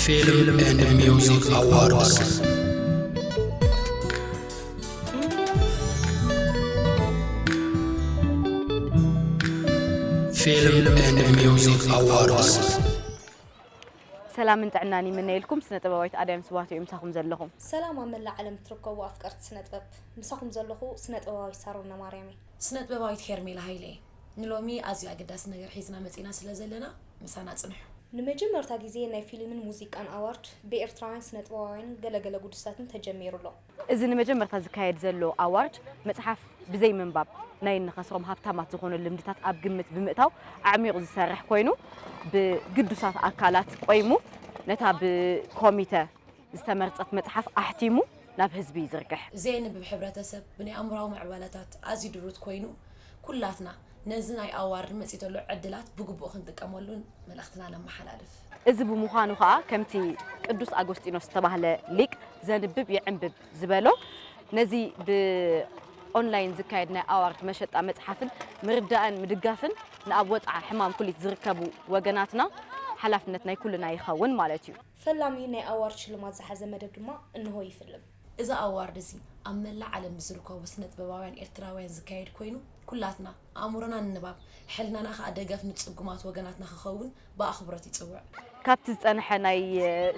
Film and Music Awards. Film and Music Awards. ሰላምን ጥዕናን ይምነየልኩም። ስነ ጥበባዊት ኣዳም ስዋቶ እዮም ምሳኹም ዘለኹም። ሰላም ኣብ መላእ ዓለም ትርከቡ ኣፍቀርቲ ስነ ጥበብ፣ ምሳኹም ዘለኹ ስነ ጥበባዊት ሳሮና ማርያም እየ። ስነ ጥበባዊት ሄርሜላ ሃይለ እየ። ንሎሚ ኣዝዩ ኣገዳሲ ነገር ሒዝና መጺና ስለ ዘለና ምሳና ጽንሑ። ንመጀመርታ ግዜ ናይ ፊልምን ሙዚቃን ኣዋርድ ብኤርትራውያን ስነ ጥበባውያንን ገለገለ ጉዱሳትን ተጀሚሩ ኣሎ። እዚ ንመጀመርታ ዝካየድ ዘሎ ኣዋርድ መጽሓፍ ብዘይ ምንባብ ናይ እንኸስሮም ሃብታማት ዝኾኑ ልምድታት ኣብ ግምት ብምእታው ኣዕሚቑ ዝሰርሕ ኮይኑ ብግዱሳት ኣካላት ቆይሙ ነታ ብኮሚተ ዝተመርጸት መጽሓፍ ኣሕቲሙ ናብ ህዝቢ ይዝርግሕ። ዘየንብብ ሕብረተሰብ ብናይ ኣእምሮኣዊ ምዕባለታት ኣዝዩ ድሩት ኮይኑ ኩላትና ነዚ ናይ ኣዋርድ መጺኡ ዘሎ ዕድላት ብግቡእ ክንጥቀመሉን መልእኽትና ነመሓላልፍ። እዚ ብምዃኑ ኸኣ ከምቲ ቅዱስ ኣጎስጢኖስ ዝተባህለ ሊቅ ዘንብብ ይዕንብብ ዝበሎ ነዚ ብኦንላይን ዝካየድ ናይ ኣዋርድ መሸጣ መጽሓፍን ምርዳእን ምድጋፍን ንኣብ ወጽዓ ሕማም ኩሊት ዝርከቡ ወገናትና ሓላፍነት ናይ ኩልና ይኸውን ማለት እዩ። ፈላሚ ናይ ኣዋርድ ሽልማት ዝሓዘ መደብ ድማ እንሆ ይፍልም። እዚ ኣዋርድ እዚ ኣብ መላእ ዓለም ብዝርከቡ ስነ ጥበባውያን ኤርትራውያን ዝካየድ ኮይኑ ኩላትና ኣእምሮና ንንባብ ሕልናና ከኣ ደገፍ ንጽጉማት ወገናትና ክኸውን ብኣኽብሮት ይጽውዕ። ካብቲ ዝጸንሐ ናይ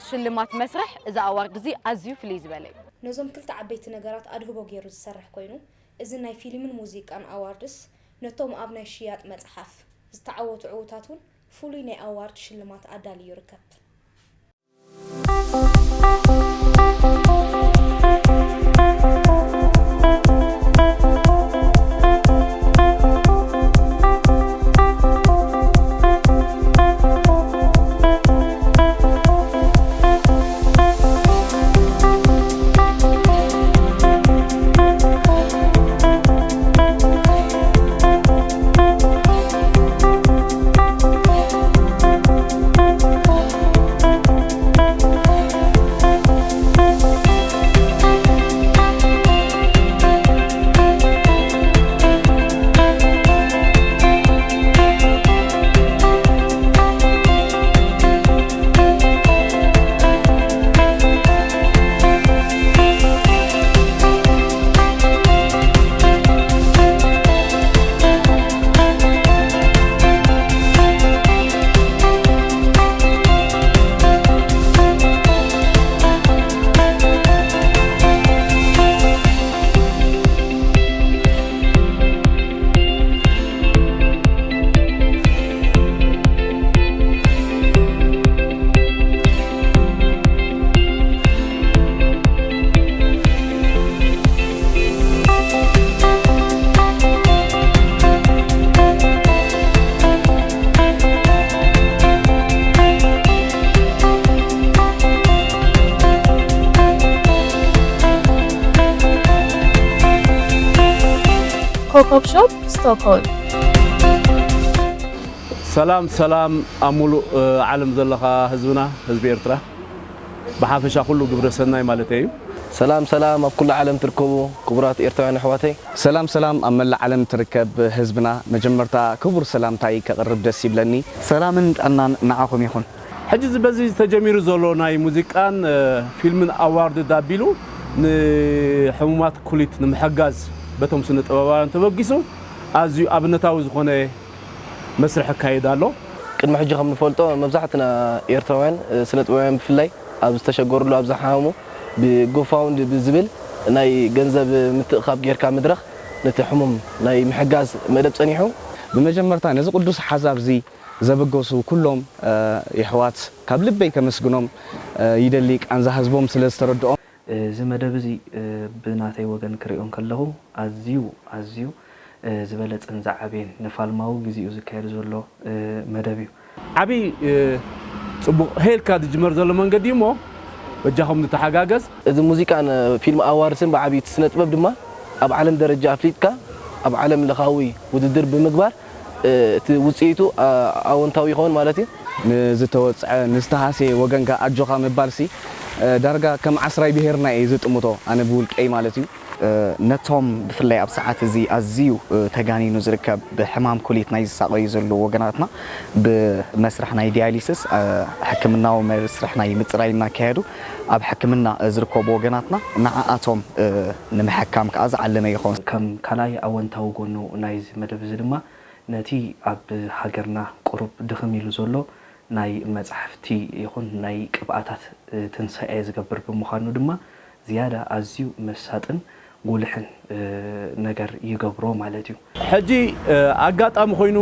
ሽልማት መስርሕ እዚ ኣዋርድ እዚ ኣዝዩ ፍልይ ዝበለ እዩ። ነዞም ክልተ ዓበይቲ ነገራት ኣድህቦ ገይሩ ዝሰርሕ ኮይኑ እዚ ናይ ፊልምን ሙዚቃን ኣዋርድስ ነቶም ኣብ ናይ ሽያጥ መጽሓፍ ዝተዓወቱ ዕዉታት እውን ፍሉይ ናይ ኣዋርድ ሽልማት ኣዳልዩ ይርከብ። ኮኮብ ሾፕ ስቶክሆልም። ሰላም ሰላም ኣብ ሙሉእ ዓለም ዘለኻ ህዝብና ህዝቢ ኤርትራ ብሓፈሻ ኩሉ ግብረ ሰናይ ማለተይ እዩ። ሰላም ሰላም ኣብ ኩሉ ዓለም ትርከቡ ክቡራት ኤርትራውያን ኣሕዋተይ። ሰላም ሰላም ኣብ መላእ ዓለም ትርከብ ህዝብና መጀመርታ ክቡር ሰላምታይ ከቕርብ ደስ ይብለኒ። ሰላምን ጥዕናን ንዓኹም ይኹን። ሕጂ እዚ በዚ ተጀሚሩ ዘሎ ናይ ሙዚቃን ፊልምን ኣዋርድ ዳቢሉ ንሕሙማት ኩሊት ንምሕጋዝ በቶም ስነ ጥበባውያን ተበጊሱ ኣዝዩ ኣብነታዊ ዝኾነ መስርሕ ይካየድ ኣሎ። ቅድሚ ሕጂ ከም ንፈልጦ መብዛሕትና ኤርትራውያን ስነ ጥበባውያን ብፍላይ ኣብ ዝተሸገሩሉ ኣብ ዝሓመሙ ብ GoFund ብዝብል ናይ ገንዘብ ምትእኻብ ጌርካ መድረኽ ነቲ ሕሙም ናይ ምሕጋዝ መደብ ጸኒሑ። ብመጀመርታ ነዚ ቅዱስ ሓሳብ እዚ ዘበገሱ ኩሎም የሕዋት ካብ ልበይ ከመስግኖም ይደሊ፣ ቃንዛ ህዝቦም ስለ ዝተረድኦም። እዚ መደብ እዚ ብናተይ ወገን ክሪኦ እንከለኹ ኣዝዩ ኣዝዩ ዝበለጸን ዝዓበየን ንፋልማዊ ግዜኡ ዝካየድ ዘሎ መደብ እዩ። ዓቢ ጽቡቕ ሄልካ ዝጅመር ዘሎ መንገዲ እሞ በጃኹም ንተሓጋገዝ። እዚ ሙዚቃን ፊልም ኣዋርስን ብዓቢ እቲ ስነ ጥበብ ድማ ኣብ ዓለም ደረጃ ኣፍሊጥካ ኣብ ዓለም ለኻዊ ውድድር ብምግባር እቲ ውጽኢቱ ኣወንታዊ ይኸውን ማለት እዩ። ንዝተወጽዐ ንዝተሃስየ ወገንካ ኣጆኻ ምባልሲ ዳርጋ ከም ዓስራይ ብሄርና እየ ዝጥምቶ ኣነ ብውልቀይ ማለት እዩ። ነቶም ብፍላይ ኣብ ሰዓት እዚ ኣዝዩ ተጋኒኑ ዝርከብ ብሕማም ኩሊት ናይ ዝሳቐዩ ዘለዉ ወገናትና ብመስርሕ ናይ ዲያሊስስ ሕክምናዊ መስርሕ ናይ ምፅራይ እናካየዱ ኣብ ሕክምና ዝርከቡ ወገናትና ንዓኣቶም ንምሕካም ከዓ ዝዓለመ ይኸውን። ከም ካልኣይ ኣወንታዊ ጎኑ ናይዚ መደብ እዚ ድማ ነቲ ኣብ ሃገርና ቁሩብ ድኽም ኢሉ ዘሎ ናይ መጻሕፍቲ ይኹን ናይ ቅብኣታት ትንሳኤ ዝገብር ብምዃኑ ድማ ዝያዳ ኣዝዩ መሳጥን ጉልሕን ነገር ይገብሮ ማለት እዩ። ሕጂ ኣጋጣሚ ኮይኑ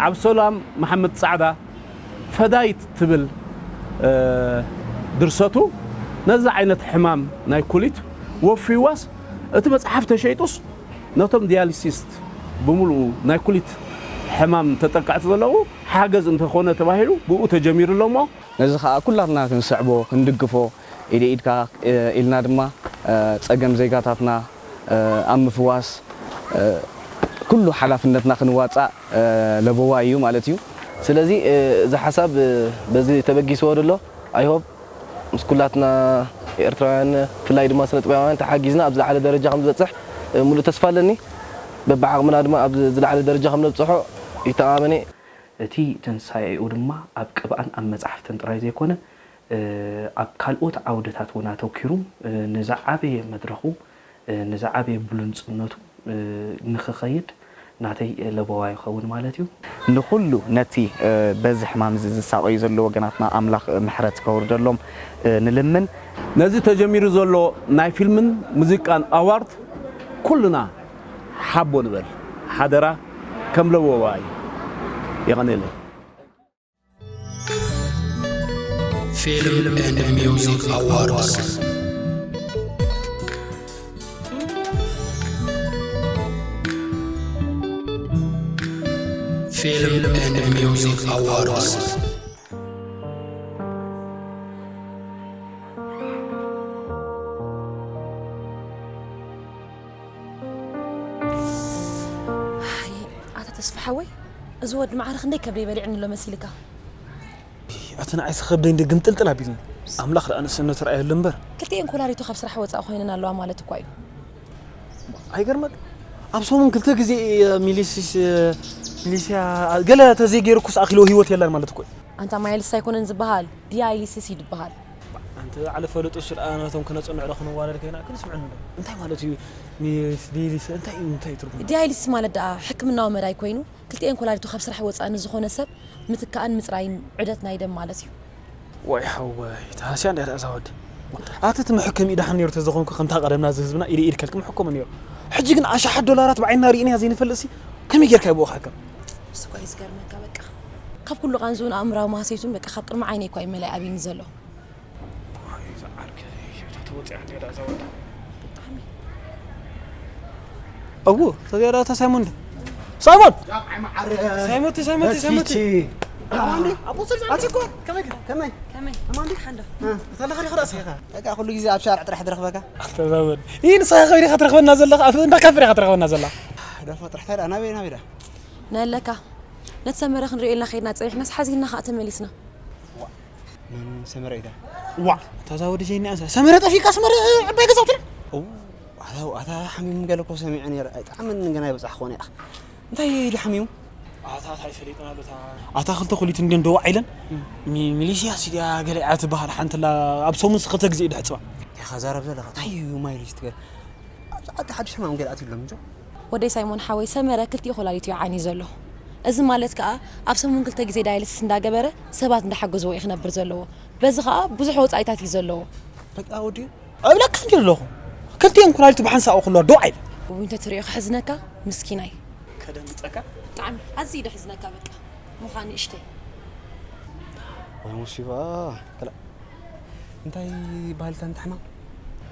ዓብሰላም መሓመድ ጻዕዳ ፈዳይት ትብል ድርሰቱ ነዚ ዓይነት ሕማም ናይ ኩሊት ወፍይዋስ እቲ መጽሓፍ ተሸይጡስ ነቶም ዲያሊሲስት ብምሉኡ ናይ ኩሊት ሕማም ተጠቃዕቲ ዘለዉ ሓገዝ እንተኾነ ተባሂሉ ብኡ ተጀሚሩ ኣሎ እሞ ነዚ ኸኣ ኩላትና ክንስዕቦ ክንድግፎ ኢደ ኢድካ ኢልና ድማ ጸገም ዜጋታትና ኣብ ምፍዋስ ኩሉ ሓላፍነትና ክንዋጻእ ለበዋ እዩ ማለት እዩ። ስለዚ እዚ ሓሳብ በዚ ተበጊስዎ ደሎ I hope ምስ ኩላትና ኤርትራውያን ብፍላይ ድማ ስነ ጥበባውያን ተሓጊዝና ኣብ ዝለዓለ ደረጃ ከም ዝበጽሕ ሙሉእ ተስፋ ኣለኒ። በብዓቕምና ድማ ኣብ ዝለዓለ ደረጃ ከም ነብጽሖ ይተኣማመን እየ። እቲ ትንሳኤኡ ድማ ኣብ ቅብኣን ኣብ መጻሕፍትን ጥራይ ዘይኮነ ኣብ ካልኦት ዓውድታት እውን ኣተኪሩ ንዝዓበየ መድረኹ ንዝዓበየ ብሉንጽነቱ ንኽኸይድ ናተይ ለበዋ ይኸውን ማለት እዩ። ንኹሉ ነቲ በዚ ሕማም እዚ ዝሳቐዩ ዘለዉ ወገናትና ኣምላኽ ምሕረት ከውርደሎም ንልምን። ነዚ ተጀሚሩ ዘሎ ናይ ፊልምን ሙዚቃን ኣዋርድ ኩልና ሓቦ ንበል ሓደራ ከም ለበዋ እዩ። የቐንየለይ። Film and Music Awards. Film and Music Awards. ኣታ ተስፋ ሓወይ፣ እዚ ወዲ ማዕረ ክንደይ ከብደይ በሊዕኒ ኣሎ መሲልካ? ኣቲ ንዓይሲ ከብደይ እንደ ግምጥልጥል ኣቢልኒ። ኣምላኽ ደኣ ንእስነቱ ረኣየሉ እምበር። ክልቲኤን ኮላሊቱ ካብ ስራሕ ወጻኢ ኮይነን ኣለዋ ማለት እኳ እዩ። ኣይገርመክ? ኣብ ሰሙን ክልተ ግዜ ሚሊሲስ ሚሊስያ ገለ ተዘይገይርኩስ ኣኺልዎ ህይወት የላን ማለት እኮ እዩ። ኣንታ ማይልስ ኣይኮነን ዝበሃል፣ ዲያይሊሲስ እዩ ዝበሃል። ኣንቲ ባዕሊ ፈለጡ እሱ ደኣ ነቶም ክነጽንዕ ዶ ክንዋረድ ከይና ግን ስምዕኒ ዶ እንታይ ማለት እዩ ሚሊስ ዲያይሊስ እንታይ እዩ እንታይ ትርጉም ዲያይሊሲስ ማለት ደኣ ሕክምናዊ መዳይ ኮይኑ ክልቲኤን ኮላሊቱ ካብ ስራሕ ወጻኢ ንዝኾነ ሰብ ምትካእን ምጽራይን ዑደት ናይ ደም ማለት እዩ። ዋይ ሓወይ ተሃስያ እንድያ እዛ ወዲ። ኣቲ እቲ መሐከሚኡ ደሓን ነይሩ ተዘኾንኩ ከምታ ቀደምና እዚ ህዝብና ኢደ ኢድ ከልኪ ምሕከሞ ነይሩ። ሕጂ ግን ኣሽሓት ዶላራት ብዓይንና ሪኢናያ ዘይንፈልጥሲ ከመይ ጌርካ እዩ ብኡ ክሕከም? ንሱ እኳ እዩ ዝገርመካ በቃ። ካብ ኩሉ ቃንዝኡን ኣእምራዊ ማህሰይቱን በቃ ካብ ቅድሚ ዓይነይ እኳ እዩ መሊኣ ኣብዩኒ ዘሎ። እው ተዚኣ ዳታ ሳይሞን ድ ሳይሞን ሳይሞቲ ሳይሞቲ ሳይሞቲ ኣቦ ስልጣን ኣቲ እኮ ከመይ ከመይ ከመይ ከመይ ኣማንዲ ሓንዶ እታ ለኻ ዲኻ ራእሲ ኢኻ በቃ ኩሉ ግዜ ኣብ ሻርዕ ጥራሕ ድረኽበካ ኣተዛወድ ይህ ንስኻ ከይዲ ኢኻ ትረኽበና ዘለኻ ኣብ እንዳ ካፍር ኢኻ ትረኽበና ዘላ ዳፋ ጥራሕ ታዲያ ናበይ ናበይ ዳ ነለካ ነቲ ሰመረ ክንሪኦ ኢልና ከይድና ጸኒሕናስ ሓዚንና ከኣ ተመሊስና መን ሰመረ ኢታ ዋዕ እታ እዛ ወዲ ጀይኒ ኣንሳ ሰመረ ጠፊካ ሰመረ ዕባይ ገዛውትና ኣታ ሓሚሙ ገለ እኮ ሰሚዐ ነይረ ኣይጣዕምን ገና ይበፃሕ ክኾነ ኢኻ እንታይ ኢሉ ሓሚሙ ኣታ እንታይ ፈሊጥና ዶ ኣታ ክልተ ኮሊት እንድን ደዋዕ ኢለን ሚሊሽያ ሲድያ ገለ እያ ትበሃል ሓንትላ ኣብ ሰሙን ስኽልተ ግዜ እዩ ድሕፅባ ኢኻ ዛረብ ዘለኻ እንታይ እዩ ማይልሽ ትገል ኣብዚ ዓዲ ሓድሽ ሕማም ገለ ኣትዩ ኣሎ ምንጆ ወደይ ሳይሞን ሓወይ ሰመረ ክልቲኡ ኮላሊቱ ይዓኒ ዘሎ። እዚ ማለት ከኣ ኣብ ሰሙን ክልተ ግዜ ዳያሊሲስ እንዳገበረ ሰባት እንዳሓገዝዎ እዩ ክነብር ዘለዎ። በዚ ከኣ ብዙሕ ወጻኢታት እዩ ዘለዎ። በቃ ወዲ እብለካ እንዲ ኣለኹ ክልቲኤን ኩላሊቱ ብሓንሳእ ክህልዋ ዶ ኣይብል። ውይ እንተ ትሪኦ ከሕዝነካ ምስኪናይ። ከደንግጸካ ብጣዕሚ ኣዝዩ ደሕዝነካ በቃ ሙኻ ንእሽተይ። ወይ ሙሲባ እንታይ ይበሃል እታ ንትሕማም?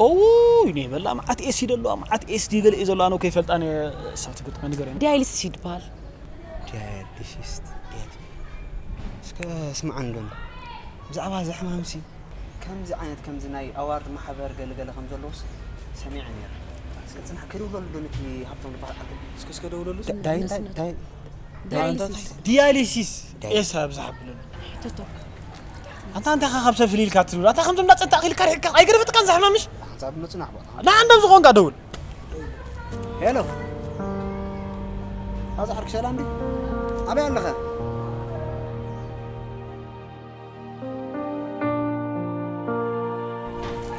ኦይ ኔበላ መዓት ኤሲ ደለዋ መዓት ኤስዲ ገለ እዩ ዘሎ ኣነ ከይፈልጣ እኔ እሳ ትግጥመ ንገረኒ። ዲያሊሲስ እዩ ዝበሃል። ዲያሊሲስ እስከ ስምዓኒ ዶ ብዛዕባ እዚ ሕማምሲ ከምዚ ዓይነት ከምዚ ናይ ኣዋርድ ማሕበር ገለገለ ከም ዘለዎስ ሰሚዐ ነይረ። እስከ ፅናሕ ከይደውለሉ ዶ ነቲ ሃብቶም ዝበሃል ዓርከይ? እስከ እስከ ደውለሉ። ዳይ እንታይ ዳይ ዲያሊሲስ ኤስ ኣብዝሓ ብለሉ። ኣንታ እንታይ ኢኻ ካብ ሰብ ፍልይ ኢልካ ትብል ኣታ ከምዞም እንዳፀንታ ኣኺልካ ርሒቅካ ኣይገደፈትካን ዝሕማምሽ ሓንሳብ ምፅናሕ ቦታ ንዓንዶም ዝኾንካ ደውል ሄሎ፣ ኣዛ ዓርኪ ሰላም ድዩ? ኣበይ ኣለኸ?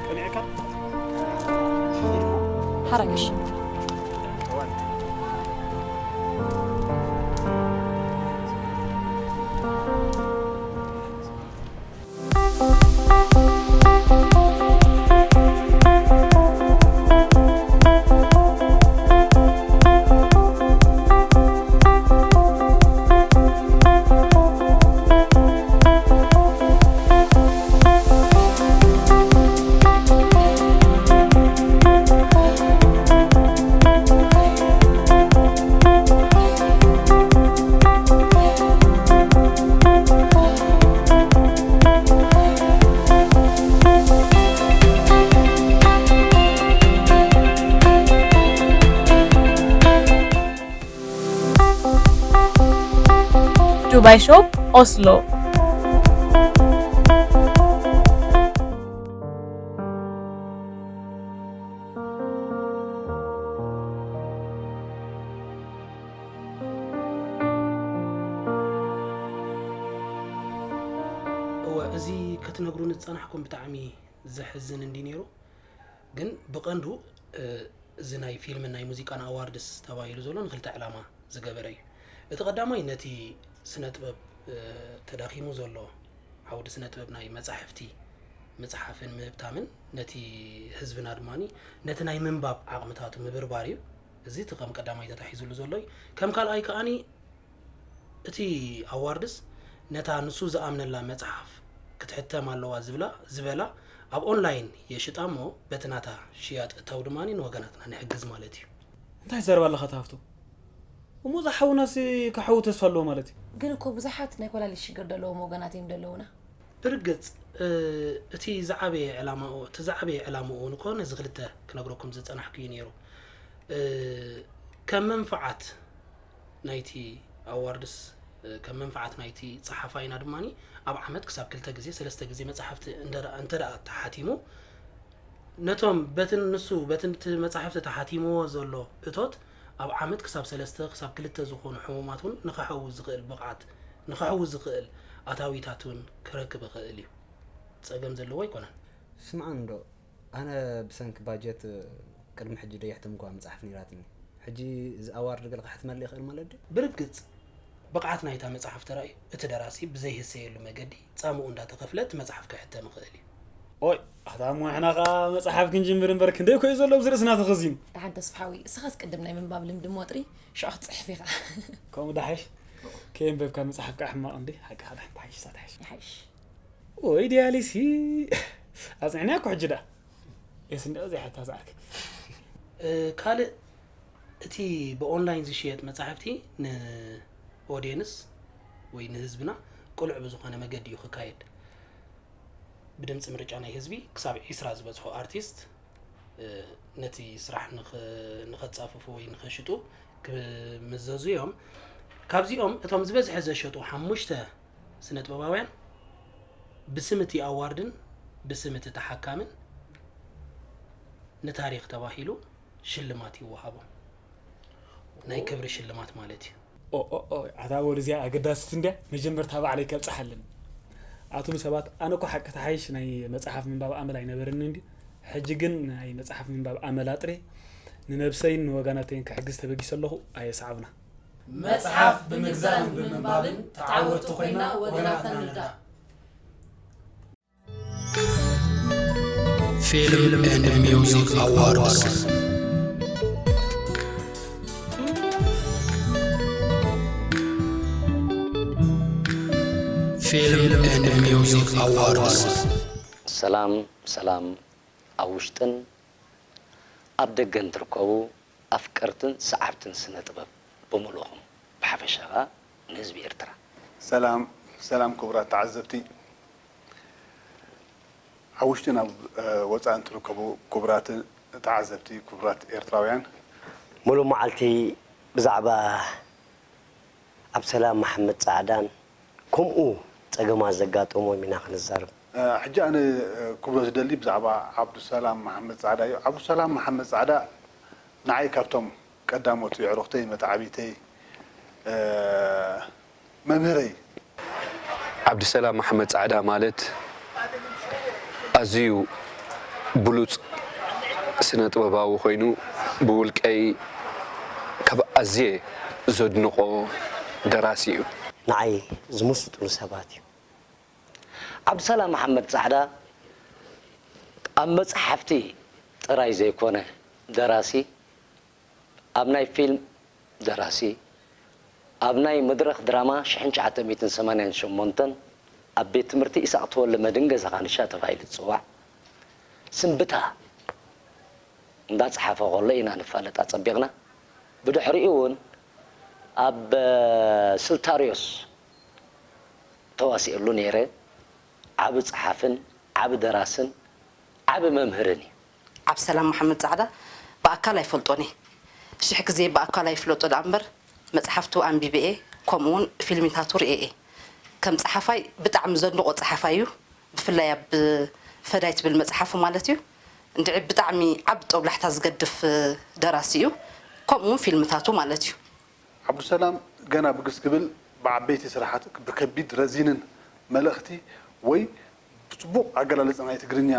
ቀኒዕካ? ሓራግሽ። ዱባይ ሾፕ ኦስሎ። እወ፣ እዚ ክትነግሩኒ ዝጸናሕኩም ብጣዕሚ ዘሕዝን እንዲ ነይሩ። ግን ብቐንዱ፣ እ፣ እዚ ናይ ፊልምን ናይ ሙዚቃን ኣዋርድስ ተባሂሉ ዘሎ ንክልተ ዕላማ ዝገበረ እዩ። እቲ ቀዳማይ ነቲ ስነ ጥበብ፣ እ፣ ተዳኺሙ ዘሎ ዓውዲ ስነ ጥበብ ናይ መጻሕፍቲ ምጽሓፍን ምህብታምን ነቲ ህዝብና ድማኒ ነቲ ናይ ምንባብ ዓቕምታቱ ምብርባር እዩ። እዚ እቲ ከም ቀዳማይ ተታሒዙሉ ዘሎ እዩ። ከም ካልኣይ ከኣኒ እቲ ኣዋርድስ ነታ ንሱ ዝኣምነላ መጽሓፍ ክትሕተም ኣለዋ ዝብላ ዝበላ ኣብ ኦንላይን የሽጣ እሞ በቲ ናታ ሽያጥ እታው ድማ ንወገናትና ንሕግዝ ማለት እዩ። እንታይ ትዛረብ ኣለኻ ተሃፍቶ? እሞ እዛ ሓውናሲ ከሓዊ ተስፋ ኣለዎ ማለት እዩ። ግን እኮ ብዙሓት ናይ ኮላሊት ሽግር ዘለዎም ወገናት እዮም ዘለውና። ብርግጽ፣ እ፣ እቲ ዝዓበየ ዕላማኡ፣ እቲ ዝዓበየ ዕላማኡ እውን እኮ ነዚ ክልተ ክነግረኩም ዝጸናሕኩ እዩ ነይሩ። እ፣ ከም መንፍዓት ናይቲ ኣዋርድስ፣ እ፣ ከም መንፍዓት ናይቲ ጸሓፋይና ድማኒ ኣብ ዓመት ክሳብ ክልተ ግዜ፣ ሰለስተ ግዜ መጻሕፍቲ እንደራ-፣ እንተ ደኣ ተሓቲሙ፣ ነቶም በቲ ንሱ፣ በቲ እቲ መጻሕፍቲ ተሓቲምዎ ዘሎ እቶት ኣብ ዓመት ክሳብ ሰለስተ ክሳብ ክልተ ዝኾኑ ሕሙማት እውን ንኸሕዊ ዝኽእል ብቕዓት፣ ንኸሕዊ ዝኽእል ኣታዊታት እውን ክረክብ ይኽእል እዩ። ጸገም ዘለዎ ኣይኮነን። ስምዓኒ እንዶ፣ ኣነ ብሰንኪ ባጀት ቅድሚ ሕጂ ደየሕተምኩዋ መጽሓፍ ነይራትኒ። ሕጂ እዚ ኣዋርድ ገለ ክሕትመለይ ይኽእል ማለት ድዩ? ብርግጽ፣ ብቕዓት ናይታ መጽሓፍ ተራእዩ፣ እቲ ደራሲ ብዘይህሰየሉ መገዲ ጻምኡ እንዳተኸፍለ እቲ መጽሓፍ ክሕተም ይኽእል እዩ። ኦይ፣ ኣታ እሞ ንሕና ኸኣ መጽሓፍ ክንጅምር እምበር ክንደይ እኮ እዩ ዘሎ ኣብዚ ርእስና ተኸዚኑ። ደሓን ተስፋ ሓወይ፣ እስኻስ ቅድም ናይ ምንባብ ልምዲ እሞ ጥሪ፣ ሽዑ ክትጽሕፍ ኢኻ። ከምኡ ዶ ሓይሽ? ከየንበብካ ምጽሓፍ ከኣ ሕማቕ እንዴ? ሓቅኻ ደሓን ትሓይሽ፣ እሳ ትሓይሽ። ይሓይሽ። ወይ ዲያሊሲ፣ ኣጽኒዕናያ እኮ ሕጂ ደኣ። የስ እንዲያው ዘይሓታ ዝዓርክ። እ፣ ካልእ እቲ ብኦንላይን ዝሽየጥ መጻሕፍቲ ንኦድየንስ ወይ ንህዝብና ቅሉዕ ብዝኾነ መገዲ እዩ ክካየድ። ብድምፂ ምርጫ ናይ ህዝቢ ክሳብ ዒስራ ዝበጽሑ ኣርቲስት፣ እ፣ ነቲ ስራሕ ንኽ-፣ ንኸጻፍፉ ወይ ንኸሽጡ ክምዘዙ እዮም። ካብዚኦም እቶም ዝበዝሐ ዘሸጡ ሓሙሽተ ስነ ጥበባውያን ብስም እቲ ኣዋርድን ብስም እቲ ተሓካምን ንታሪኽ ተባሂሉ ሽልማት ይወሃቦም። ናይ ክብሪ ሽልማት ማለት እዩ። ኦ፣ ኦ፣ ኦ፣ ኣታ ወዲ እዚኣ ኣገዳሲት እንድያ፣ መጀመርታ ባዕለይ ከብጽሓለን። ኣቱም ሰባት፣ ኣነ እኮ ሓቂ ተሓይሽ ናይ መጽሓፍ ምንባብ ኣመል ኣይነበረንን እንድዩ። ሕጂ ግን ናይ መጽሓፍ ምንባብ ኣመል ኣጥርየ፣ ንነብሰይን ንወገናተይን ክሕግዝ ተበጊሰ ኣለኹ። ኣየ ሰዓብና። መጽሓፍ ብምግዛእን ብምንባብን ተዓወትቲ ኮይና ወገናትና ንርዳእ። Film and Music Awards. Film and Music Awards. ሰላም፣ ሰላም። ኣብ ውሽጥን ኣብ ደገን ትርከቡ ኣፍቀርትን ሰዓብትን ስነ ጥበብ ብምልኡኹም፣ ብሓፈሻ ኸኣ ንህዝቢ ኤርትራ። ሰላም፣ ሰላም ክቡራት ተዓዘብቲ። ኣብ ውሽጥን ኣብ፣ እ፣ ወጻእን ትርከቡ ክቡራት ተዓዘብቲ፣ ክቡራት ኤርትራውያን። ሙሉእ መዓልቲ ብዛዕባ ኣብ ሰላም መሓመድ ጻዕዳን ከምኡ ጸገማት ዘጋጠሞም ኢና ክንዛረብ። እ፣ ሕጂ ኣነ፣ እ፣ ክብሎ ዝደሊ ብዛዕባ ዓብዱሰላም መሓመድ ጻዕዳ እዩ። ዓብዱሰላም መሓመድ ጻዕዳ ንዓይ ካብቶም ቀዳሞት የዕሩኽተይ፣ መተዓብይተይ፣ እ፣ መምህረይ። ዓብዱሰላም ኣሕመድ ጻዕዳ ማለት ኣዝዩ ብሉጽ ስነ ጥበባዊ ኮይኑ፣ ብውልቀይ ካብ ኣዝየ ዘድንቖ ደራሲ እዩ። ንዓይ ዝምስጡኒ ሰባት እዩ። ዓብዱሰላም መሓመድ ጻዕዳ ኣብ መጽሓፍቲ ጥራይ ዘይኮነ ደራሲ፣ ኣብ ናይ ፊልም ደራሲ፣ ኣብ ናይ መድረኽ ድራማ ሽሕን ትሽዓተ ሚእትን ሰማንያን ሸሞንተን ኣብ ቤት ትምህርቲ ኢሳቕ ተወልደ መድን ገዛኻ ንሻ ተባሂሉ ዝጽዋዕ ስንብታ እንዳጸሓፈ ከሎ ኢና ንፋለጥ ኣጸቢቕና። ብድሕሪኡ እውን ኣብ ስልታሪዮስ ተዋሲእሉ ነይረ። ዓቢ ጸሓፍን ዓቢ ደራስን ዓቢ መምህርን እዩ። ዓብሰላም መሓመድ ጻዕዳ ብኣካል ኣይፈልጦን እየ። ሽሕ ግዜ ብኣካል ኣይፍለጦ ደኣ እምበር መጽሓፍቱ ኣንቢበ እየ፣ ከምኡ እውን ፊልሚታቱ ርእየ እየ። ከም ጸሓፋይ ብጣዕሚ ዘድንቖ ጸሓፋይ እዩ። ብፍላይ ኣብ ፈዳይ ትብል መጽሓፉ ማለት እዩ። እንድዒ ብጣዕሚ ዓቢ ጦብላሕታ ዝገድፍ ደራሲ እዩ። ከምኡ እውን ፊልምታቱ ማለት እዩ። ዓብዱሰላም ገና ብግስ ክብል ብዓበይቲ ስራሓት ብከቢድ ረዚንን መልእኽቲ ወይ ብጽቡቕ ኣገላልጻ ናይ ትግርኛ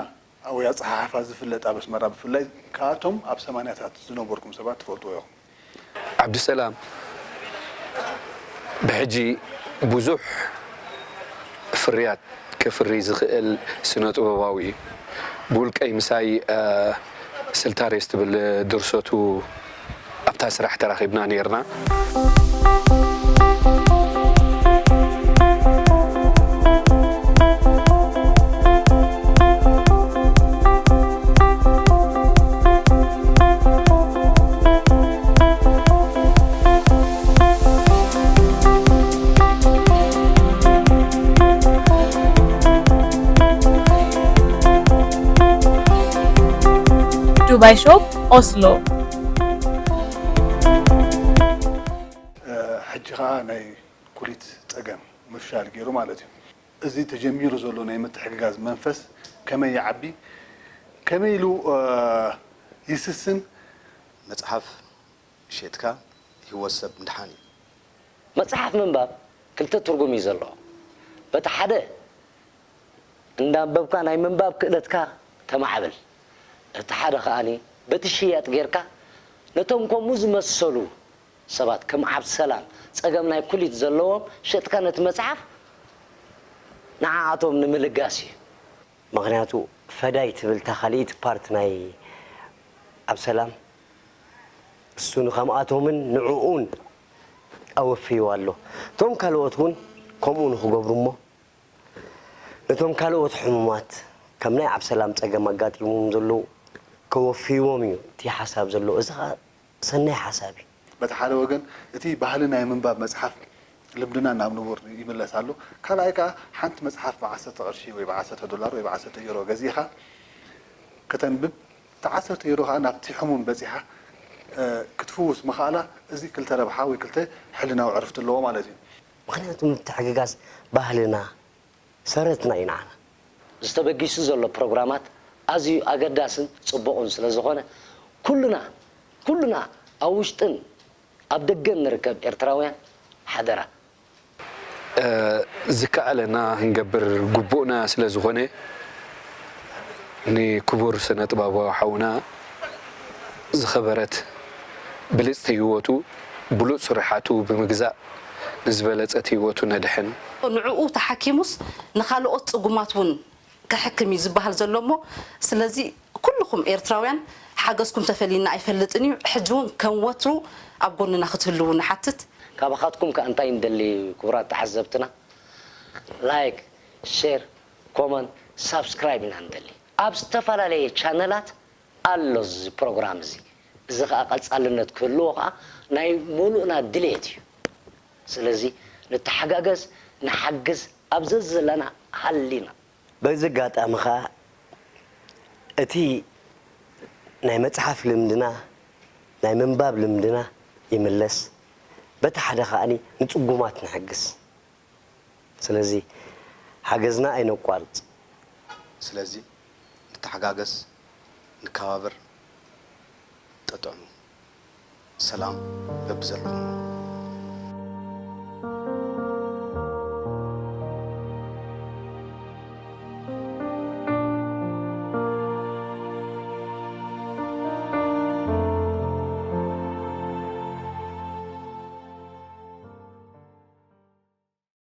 ወይ ኣጸሓሕፋ ዝፍለጥ ኣብ ኣስመራ ብፍላይ ከኣቶም ኣብ ሰማንያታት ዝነበርኩም ሰባት ትፈልጥዎ ኢኹም። ዓብዱሰላም ብሕጂ ብዙሕ ፍርያት ከፍሪ ዝኽእል ስነ ጥበባዊ እዩ። ብውልቀይ ምሳይ ስልታሬስ ትብል ድርሰቱ ኣብታ ስራሕ ተራኺብና ነይርና። ዱባይ ሾፕ ኦስሎ። ሕጂ ከዓ ናይ ኩሊት ፀገም ምፍሻል ገይሩ ማለት እዩ። እዚ ተጀሚሩ ዘሎ ናይ ምትሕግጋዝ መንፈስ ከመይ ይዓቢ፣ ከመይ ኢሉ ይስስን? መፅሓፍ ሸጥካ ህይወት ሰብ ምድሓን እዩ። መጽሓፍ ምንባብ ክልተ ትርጉም እዩ ዘለዎ። በቲ ሓደ እንዳንበብካ ናይ ምንባብ ክእለትካ ተማዕብል፣ እቲ ሓደ ከኣኒ በቲ ሽያጥ ጌርካ ነቶም ከምኡ ዝመሰሉ ሰባት ከም ዓብሰላም ጸገም ናይ ኩሊት ዘለዎም ሸጥካ ነቲ መጽሓፍ ንዓኣቶም ንምልጋስ እዩ። ምኽንያቱ ፈዳይ ትብል እታ ካልኢት ፓርት ናይ ዓብሰላም እሱ ንኸምኣቶምን ንዕኡን ኣወፍይዎ ኣሎ። እቶም ካልኦት እውን ከምኡ ንኽገብሩ እሞ ነቶም ካልኦት ሕሙማት ከም ናይ ዓብሰላም ጸገም ኣጋጢሞም ዘለዉ ከወፍይዎም እዩ እቲ ሓሳብ ዘሎ። እዚ ኸኣ ሰናይ ሓሳብ እዩ። በቲ ሓደ ወገን እቲ ባህሊ ናይ ምንባብ መጽሓፍ ልምድና ናብ ንቡር ይምለስ ኣሎ። ካልኣይ ከኣ ሓንቲ መጽሓፍ ብዓሰርተ ቅርሺ ወይ ብዓሰርተ ዶላር ወይ ብዓሰርተ ዩሮ ገዚእኻ ከተንብብ፣ እታ ዓሰርተ ዩሮ ከኣ ናብቲ ሕሙም በጺሓ ክትፍውስ ምኽኣላ፣ እዚ ክልተ ረብሓ ወይ ክልተ ሕልናዊ ዕርፍቲ ኣለዎ ማለት እዩ። ምኽንያቱ ምትሕግጋዝ ባህልና፣ ሰረትና እዩ ንዓና። ዝተበጊሱ ዘሎ ፕሮግራማት ኣዝዩ ኣገዳስን ጽቡቕን ስለ ዝኾነ፣ ኩልና፣ ኩልና ኣብ ውሽጥን ኣብ ደገን ንርከብ ኤርትራውያን ሓደራ። ዝከኣለና ክንገብር ግቡእና ስለ ዝኾነ፣ ንክቡር ስነ ጥበባዊ ሓውና ዝኸበረት ብልጽቲ ህይወቱ ብሉጽ ስርሓቱ ብምግዛእ ንዝበለጸት ህይወቱ ነድሕን። ንዕኡ ተሓኪሙስ ንኻልኦት ጽጉማት እውን ከሕክም እዩ ዝበሃል ዘሎ እሞ፣ ስለዚ ኩልኹም ኤርትራውያን ሓገዝኩም ተፈሊና ኣይፈልጥን እዩ። ሕጂ እውን ከም ወትሩ ኣብ ጎንና ክትህልዉ ንሓትት። ካባኻትኩም ከኣ እንታይ ንደሊ ክቡራት ተዓዘብትና፣ ላይክ፣ ሼር፣ ኮመንት፣ ሳብስክራይብ ኢና ንደሊ። ኣብ ዝተፈላለየ ቻነላት ኣሎ እዚ ፕሮግራም እዚ። እዚ ኸኣ ቀጻልነት ክህልዎ ኸኣ ናይ ሙሉእና ድሌት እዩ። ስለዚ ንተሓጋገዝ፣ ንሓግዝ፣ ኣብ ዘዘለና ሃሊና። በዚ ኣጋጣሚ ኸኣ እቲ ናይ መጽሓፍ ልምድና፣ ናይ ምንባብ ልምድና ይምለስ፣ በቲ ሓደ ኸኣ ንጽጉማት ንሕግዝ። ስለዚ ሓገዝና ኣይነቋርጽ። ስለዚ ንተሓጋገዝ፣ ንከባበር፣ ጠጥዕሙ። ሰላም በብዘለኹም